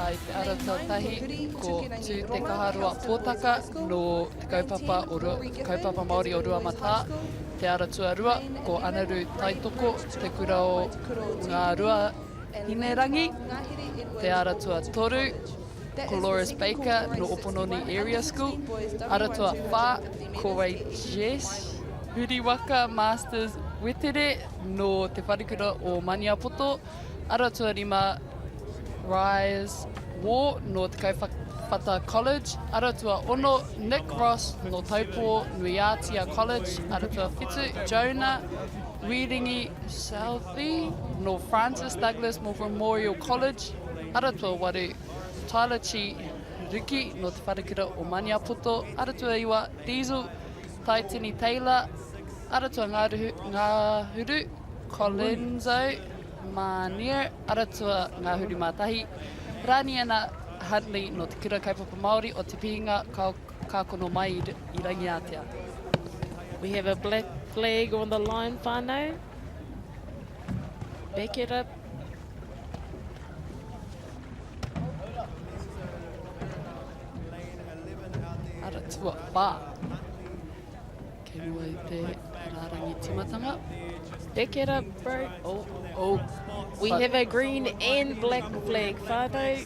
Ā, i te ara tuatahi, ko Tū Te Kaharoa Pōtaka nō te kaupapa o Rua, Kaupapa Māori o Ruamatā. Te ara tuarua, ko Anaru Taitoko, Te Kura o Ngā Rua Hinerangi. Te ara tuatoru, ko Loris Baker nō Opononi Area School. Ara tuawhā, ko Ray Jess Huriwaka Masters Wetere nō Te Wharekura o Maniapoto. Ara tuarima, Rise War nō Te Kauwhata College. Ara tuaono, Nick Ross nō Taupō Nui-ā-Tia College. Ara tuawhitu, Jonah Wiringi Southey nō Francis Douglas Memorial College. Ara tuawaru, Tyler Chi Riki nō Te Wharekura o Maniapoto. Ara tuaiwa, Diesel Taitini Taylor. Ara tuangahuru, Colenso Mānia, Aratua Ngahuru Mātahi, Raniana Huntley nō Te Kura Kaupapa Māori o Te Pihinga Kākono Mai i Rangiātea. We have a black flag on the line whānau. Back it up. Aratua whā. Kei mua i te rārangi timatanga. Back it up, bro. Oh, oh. We have a green and black flag, whānau.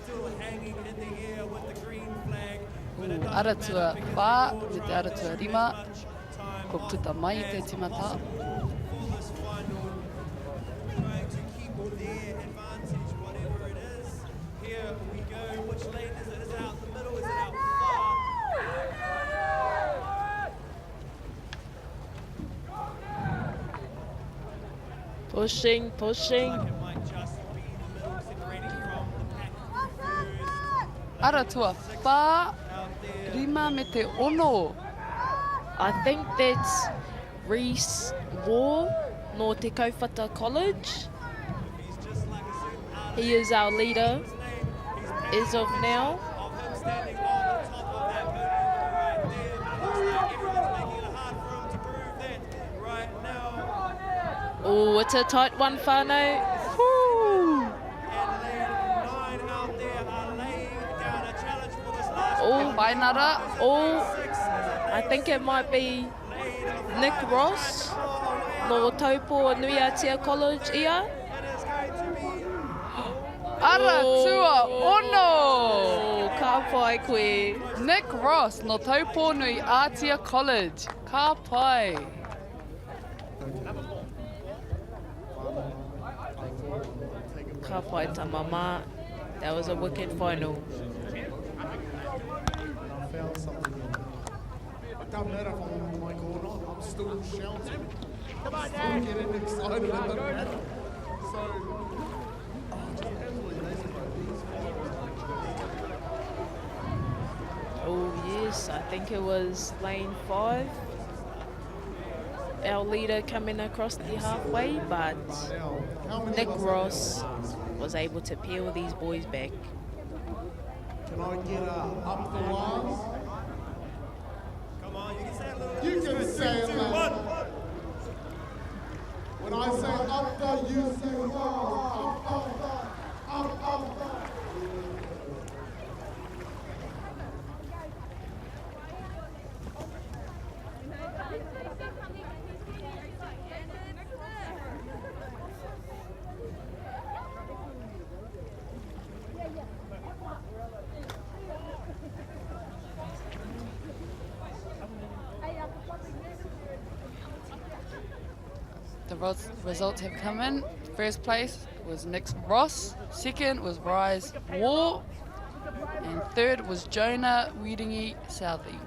Ooh, Aratua 4 me te Aratua 5. Ko puta mai i te timata. Pushing, pushing. Aratua wha, rima me te ono. I think that's Reece Waugh nō Te Kauwhata College. He is our leader as of now. Oh, it's a tight one, whānau. Woo! Oh, Whainara. Oh, I think it might be Nick Ross, nō Taupō Nui-a-Tia College ia. Ara tua ono! Oh, ka pai koe. Nick Ross, nō Taupō Nui-a-Tia College. Ka pai. Ka pai tama mā. That was a wicked final. It doesn't matter if I'm on the mic or not, I'm still shouting. I'm still getting excited at the battle. So, oh, just absolutely amazing, bro. These finals are Oh yes, I think it was lane 5. Our leader coming across the halfway, but Nick Ross was able to peel these boys back. Can I get a up the wires? Come on, you can say it a little. You can say it loud. When I say up the, you say up, up, up, up, up. The results have come in. First place was Nick Ross. Second was Rise War. And third was Jonah Wiringi Southey.